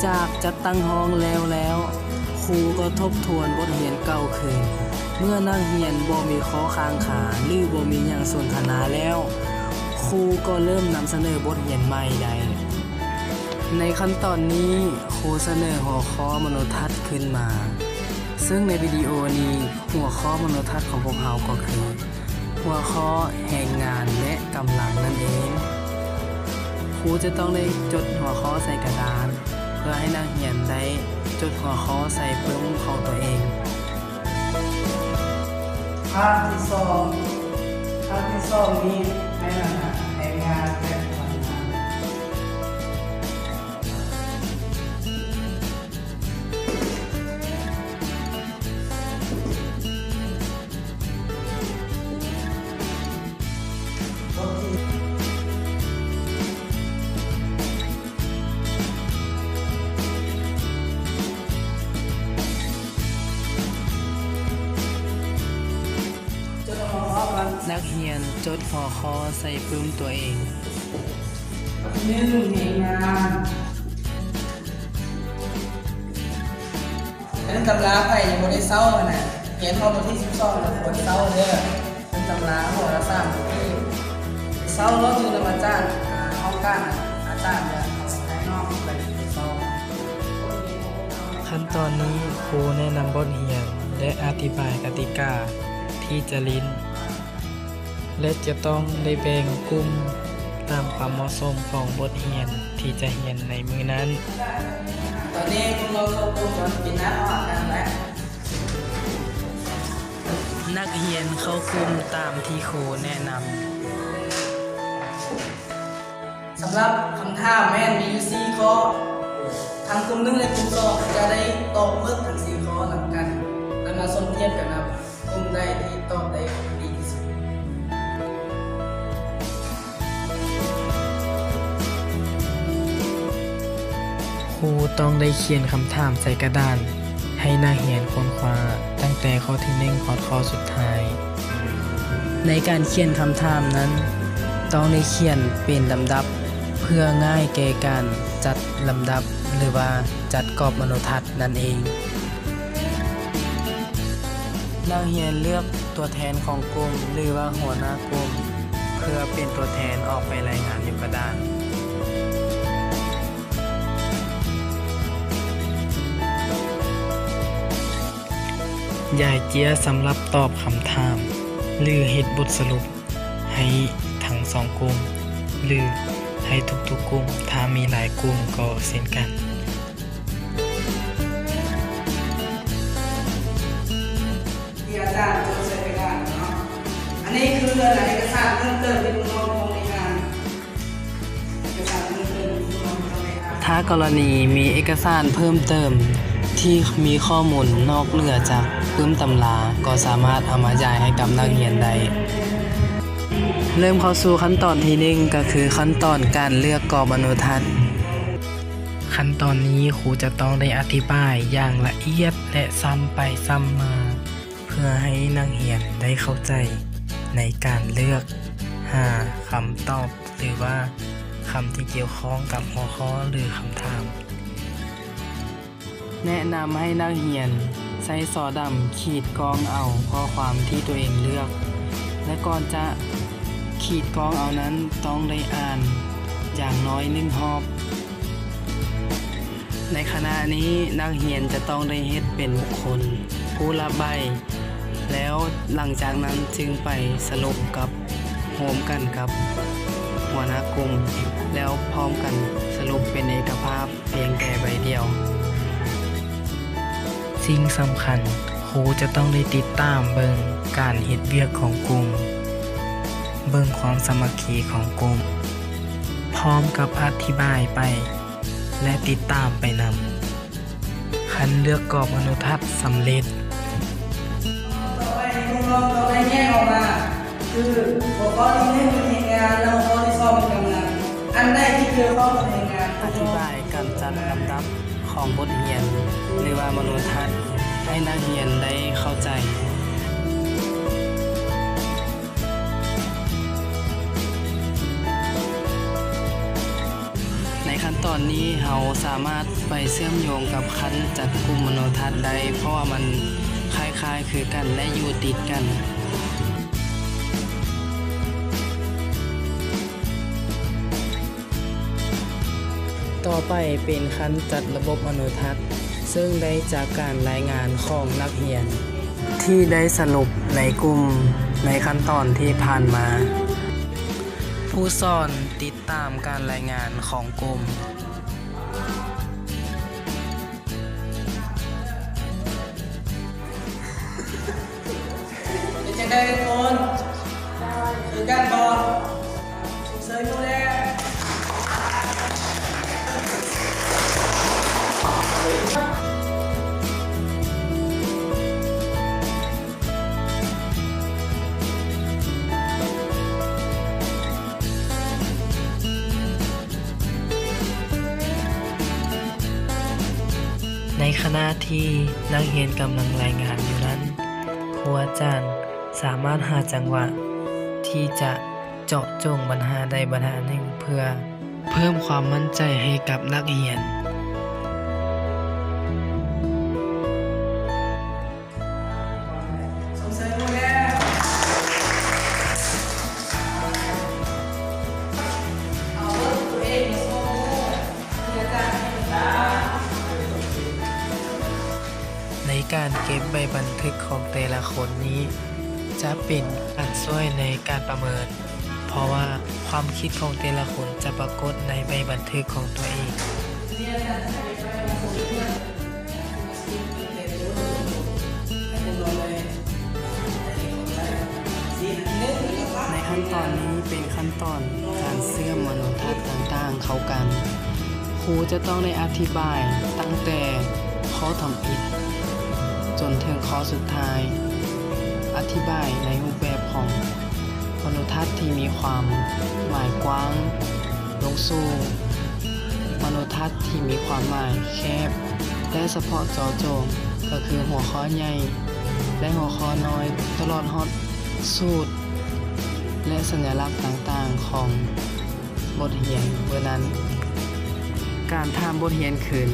ຈາກຈັດຕັ້ງຫ້ອງແລ້ວແລ້ວ, ຄູກໍທົບທວນບົດຮຽນເກົ່າຄືນ. ເມື່ອນັກຮຽນບໍ່ມີຂໍ້ຄ້າງຄາ ຫຼື ບໍ່ມີຫຍັງສົນທະນາແລ້ວ, ຄູກໍເລີ່ມນຳສະເໜີບົດຮຽນໃໝ່ໄດ້. ໃນຂັ້ນຕອນນີ້, ຄູສະເໜີຫົວຂໍ້ມະໂນທັດຂຶ້ນມາ, ເຊິ່ງໃນວິດີໂອນີ້, ຫົວຂໍ້ມະໂນທັດຂອງພວກເຮົາກໍຄື ຫົວຂໍ້ແຮງງານ ແລະ ກຳລັງນັ້ນເອງ. ຄູຈະຕ້ອງໄດ້ຈົດຫົວຂໍ້ໃສ່ກະດານ ເພື່ອໃຫ້ນັກຮຽນໄດ້ຈົດຫົວຂໍ້ໃສ່ປຶ້ມຂອງຕົວເອງ. ພາກທີສອງ, ພາກທີສອງນີ້ໃຫ້ນຳຫາແຮງງານ ແລະ ພະນັກງານ. ນັກຮຽນຈົດຫົວຂໍ້ໃສ່ປຶ້ມຕົວເອງ. ທີໜຶ່ງ ແຮງງານ. ເບິ່ງຕຳລາ ໃຜຍັງບໍ່ໄດ້ເຊົາຫັ້ນນະ, ຮຽນຮອດມື້ທີສິບສອງແລ້ວຄວນເຊົາເດີ. ເບິ່ງຕຳລາຫົວລະສາມໜ້າທີ່. ເຊົາໂລດ ຢູ່ນຳອາຈານ ອາ ຫ້ອງການອາຈານເດີ. ເອົາໃຫ້ນ້ອງໄປເຊົາ. ຂັ້ນຕອນນີ້ ຄູແນະນຳບົດຮຽນ ແລະ ອະທິບາຍກະຕິກາທີ່ຈະຫຼິ້ນ. ແລະ ຈະຕ້ອງໄດ້ແບ່ງກຸ່ມຕາມຄວາມເໝາະສົມຂອງບົດຮຽນທີ່ຈະຮຽນໃນມື້ນັ້ນ. ຕອນນີ້ພວກເຮົາເຂົ້າກຸ່ມກັນ ກິນນ້ຳອອກກັນແລ້ວ. ນັກຮຽນເຂົ້າກຸ່ມຕາມທີ່ຄູແນະນຳ. ສຳລັບຄຳຖາມແມ່ນມີຢູ່ສີ່ຂໍ້. ທັງກຸ່ມໜຶ່ງ ແລະ ກຸ່ມສອງ ຈະໄດ້ຕອບໝົດທັງສີ່ຂໍ້ນຳກັນ ແລ້ວມາສົມທຽບກັນນຳ. ກຸ່ມໃດທີ່ຕອບໄດ້ດີທີ່ສຸດ? ຄູຕ້ອງໄດ້ຂຽນຄຳຖາມໃສ່ກະດານ ໃຫ້ນັກຮຽນຄົ້ນຄວ້າຕັ້ງແຕ່ຂໍ້ທີໜຶ່ງຮອດຂໍ້ສຸດທ້າຍ. ໃນການຂຽນຄຳຖາມນັ້ນ ຕ້ອງໄດ້ຂຽນເປັນລຳດັບ ເພື່ອງ່າຍແກ່ການຈັດລຳດັບ ຫຼືວ່າຈັດກອບມະໂນທັດນັ້ນເອງ. ນັກຮຽນເລືອກຕົວແທນຂອງກຸ່ມ ຫຼືວ່າຫົວໜ້າກຸ່ມ ເພື່ອເປັນຕົວແທນອອກໄປລາຍງານຢູ່ກະດານ. ຢາຍເຈ້ຍສຳລັບຕອບຄຳຖາມ ຫຼືເຮັດບົດສະຫຼຸບໃຫ້ທັງສອງກຸ່ມ ຫຼືໃຫ້ທຸກໆກຸ່ມ ຖ້າມີຫຼາຍກຸ່ມກໍເຊັ່ນກັນ. ທີ່ອາຈານຈົດໃສ່ກະດານເນາະ. ອັນນີ້ຄືເອກະສານເພີ່ມເຕີມທີ່ນ້ອງຕ້ອງໄດ້ອ່ານ. ເອກະສານເພີ່ມເຕີມທີ່ນ້ອງຕ້ອງໄດ້ອ່ານ. ຖ້າກໍລະນີມີເອກະສານເພີ່ມເຕີມທີ່ມີຂໍ້ມູນນອກເໜືອຈາກປຶ້ມຕຳລາ ກໍສາມາດເອົາມາຢາຍໃຫ້ກັບນັກຮຽນໄດ້. ເລີ່ມເຂົ້າສູ່ຂັ້ນຕອນທີໜຶ່ງ ກໍຄືຂັ້ນຕອນການເລືອກກອບອະນຸທັດ. ຂັ້ນຕອນນີ້ຄູຈະຕ້ອງໄດ້ອະທິບາຍຢ່າງລະອຽດ ແລະ ຊ້ຳໄປຊ້ຳມາ ເພື່ອໃຫ້ນັກຮຽນໄດ້ເຂົ້າໃຈໃນການເລືອກຫາຄຳຕອບ ຫຼືວ່າຄຳທີ່ກ່ຽວຂ້ອງກັບຫົວຂໍ້ ຫຼື ຄຳຖາມ. ແນະນຳໃຫ້ນັກຮຽນໃຊ້ສໍດຳຂີດກ້ອງເອົາຂໍ້ຄວາມທີ່ຕົວເອງເລືອກ ແລະ ກ່ອນຈະຂີດກ້ອງເອົານັ້ນ ຕ້ອງໄດ້ອ່ານຢ່າງໜ້ອຍໜຶ່ງຮອບ. ໃນຂະນະນີ້ ນັກຮຽນຈະຕ້ອງໄດ້ເຮັດເປັນບຸກຄົນຜູ້ລະບາຍ ແລ້ວຫຼັງຈາກນັ້ນຈຶ່ງໄປສະຫຼຸບກັບ ຮ່ວມກັນກັບຫົວໜ້າກຸ່ມ ແລ້ວພ້ອມກັນສະຫຼຸບເປັນເອກະພາບພຽງແຕ່ໃບດຽວ. ສິ່ງສຳຄັນ, ຄູຈະຕ້ອງໄດ້ຕິດຕາມເບິ່ງການເຮັດວຽກຂອງກຸ່ມ, ເບິ່ງຄວາມສາມັກຄີຂອງກຸ່ມ, ພ້ອມກັບອະທິບາຍໄປ ແລະ ຕິດຕາມໄປນຳ. ຄັນເລືອກກອບອະນຸທັດສຳເລັດ. ຕໍ່ໄປພວກນ້ອງຕ້ອງໄດ້ແຍກອອກມາ ຄືຫົວຂໍ້ທີໜຶ່ງແມ່ນແຮງງານ ແລະ ຫົວຂໍ້ທີສອງແມ່ນກຳລັງ. ອັນໃດທີ່ກ່ຽວຂ້ອງກັບແຮງງານ? ອະທິບາຍການຈັດລຳດັບຂອງບົດຮຽນ ຫຼືວ່າມະໂນທັດ ໃຫ້ນັກຮຽນໄດ້ເຂົ້າໃຈ. ໃນຂັ້ນ ຕອນນີ້ເຮົາສາມາດໄປເຊື່ອມໂຍງກັບຂັ້ນຈັດກຸ່ມມະໂນທັດໄດ້ ເພາະວ່າມັນຄ້າຍໆຄືກັນ ແລະ ຢູ່ຕິດກັນ. ຕໍ່ໄປເປັນຂັ້ນຈັດລະບົບມະໂນທັດ, ເຊິ່ງໄດ້ຈາກການລາຍງານຂອງນັກຮຽນ ທີ່ໄດ້ສະຫຼຸບໃນກຸ່ມໃນຂັ້ນຕອນທີ່ຜ່ານມາ. ຜູ້ສອນຕິດຕາມການລາຍງານຂອງກຸ່ມ. ເປັນຈັ່ງໃດທຸກຄົນ? ຄືກັນບໍ່? ສົ່ງເສີມຢູ່ແລ້ວ. ໃນຂະນະທີ່ນັກຮຽນກຳລັງລາຍງານຢູ່ນັ້ນ, ຄູອາຈານສາມາດຫາຈັງຫວະທີ່ຈະເຈາະຈົງບັນຫາໃດບັນຫາໜຶ່ງ ເພື່ອເພີ່ມຄວາມໝັ້ນໃຈໃຫ້ກັບນັກຮຽນ. ໃນການເກັບໃບບັນທຶກຂອງແຕ່ລະຄົນນີ້ ຈະເປັນການຊ່ວຍໃນການປະເມີນ, ເພາະວ່າຄວາມຄິດຂອງແຕ່ລະຄົນຈະປາກົດໃນໃບບັນທຶກຂອງຕົວເອງ. ໃນຂັ້ນຕອນນີ້ເປັນຂັ້ນຕອນການເຊື່ອມມະໂນທັດຕ່າງໆເຂົ້າກັນ. ຄູຈະຕ້ອງໄດ້ອະທິບາຍຕັ້ງແຕ່ຂໍ້ທຳອິດຈົນເຖິງຂໍ້ສຸດທ້າຍ, ອະທິບາຍໃນຮູບແບບຂອງມະໂນທັດທີ່ມີຄວາມໝາຍກວ້າງ ລົງສູ່ມະໂນທັດທີ່ມີຄວາມໝາຍແຄບ ແລະ ສະເພາະເຈາະຈົງ ກໍຄືຫົວຂໍ້ໃຫຍ່ ແລະ ຫົວຂໍ້ນ້ອຍ, ຕະຫຼອດຮອດສູດ ແລະ ສັນຍະລັກຕ່າງໆຂອງບົດຮຽນເມື່ອນັ້ນ. ການຖາມບົດຮຽນຄືນ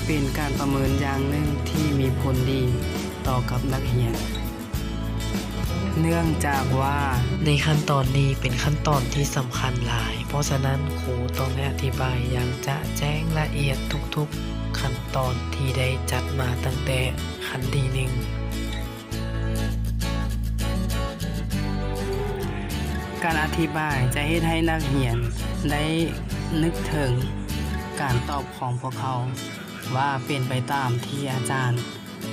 ເປັນການປະເມີນຢ່າງໜຶ່ງທີ່ມີຜົນດີຕໍ່ກັບນັກຮຽນ. ເນື່ອງຈາກວ່າໃນຂັ້ນຕອນນີ້ເປັນຂັ້ນຕອນທີ່ສຳຄັນຫຼາຍ, ເພາະສະນັ້ນ ຄູຕ້ອງໄດ້ອະທິບາຍຢ່າງຈະແຈ້ງລະອຽດທຸກໆຂັ້ນຕອນທີ່ໄດ້ຈັດມາຕັ້ງແຕ່ຂັ້ນທີໜຶ່ງ. ການອະທິບາຍຈະເຮັດໃຫ້ນັກຮຽນໄດ້ນຶກເຖິງການຕອບຂອງພວກເຂົາວ່າເປັນໄປຕາມທີ່ອາຈານ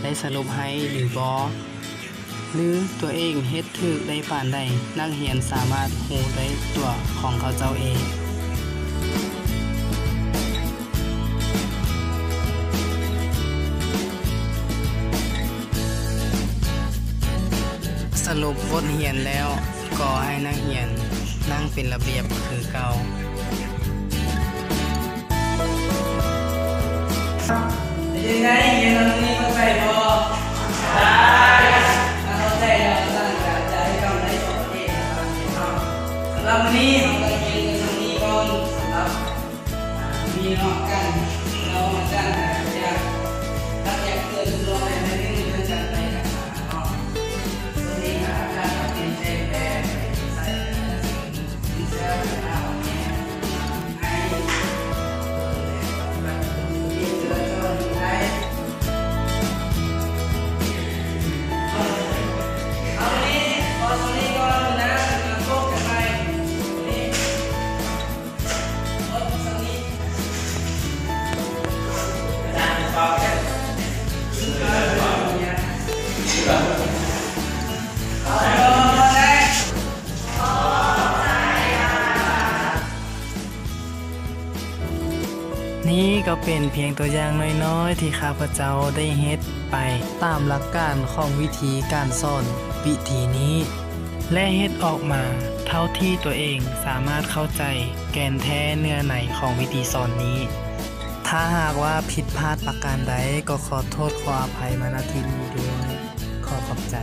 ໄດ້ສະຫຼຸບໃຫ້ຫຼືບໍ່ ຫຼືຕົວເອງເຮັດຖືກໄດ້ປານໃດ, ນັກຮຽນສາມາດຮູ້ດ້ວຍຕົວຂອງເຂົາເຈົ້າເອງ. ສະຫຼຸບບົດຮຽນແລ້ວ, ກໍໃຫ້ນັກຮຽນນັ່ງເປັນລະບຽບຄືເກົ່າ. ເປັນຈັ່ງໃດ ຮຽນມາມື້ນີ້ເຂົ້າໃຈບໍ່? ເຂົ້າໃຈ. ຖ້າເຂົ້າໃຈແລ້ວ ອາຈານກໍຈະໃຫ້ກຳໄດ້ສອນເອງນະຄະບ ສຳລັບມື້ນີ້ເຮົາກໍຮຽນກັນສ່ຳນີ້ກ່ອນ. ສຳລັບມື້ນີ້ເນາະ ການເວົ້າຂອງອາຈານກໍຢາກ ຢາກເຕືອນລົງໄປໜ້ອຍໜຶ່ງ ເລື່ອງການໄປກັນມາເນາະ. ໂຕນີ້ອາຈານກໍປ່ຽນແປງແບບໃສ່ ນີ້ກໍເປັນພຽງຕົວຢ່າງນ້ອຍໆ ທີ່ຂ້າພະເຈົ້າໄດ້ເຮັດໄປຕາມຫຼັກການຂອງວິທີການສອນວິທີນີ້ ແລະ ເຮັດອອກມາເທົ່າທີ່ຕົວເອງສາມາດເຂົ້າໃຈແກ່ນແທ້ເນື້ອໃນຂອງວິທີສອນນີ້. ຖ້າຫາກວ່າຜິດພາດປະການໃດ ກໍຂໍໂທດຂໍອະໄພມາ ນະ ທີ່ນີ້ດ້ວຍ. ຂໍຂອບໃຈ.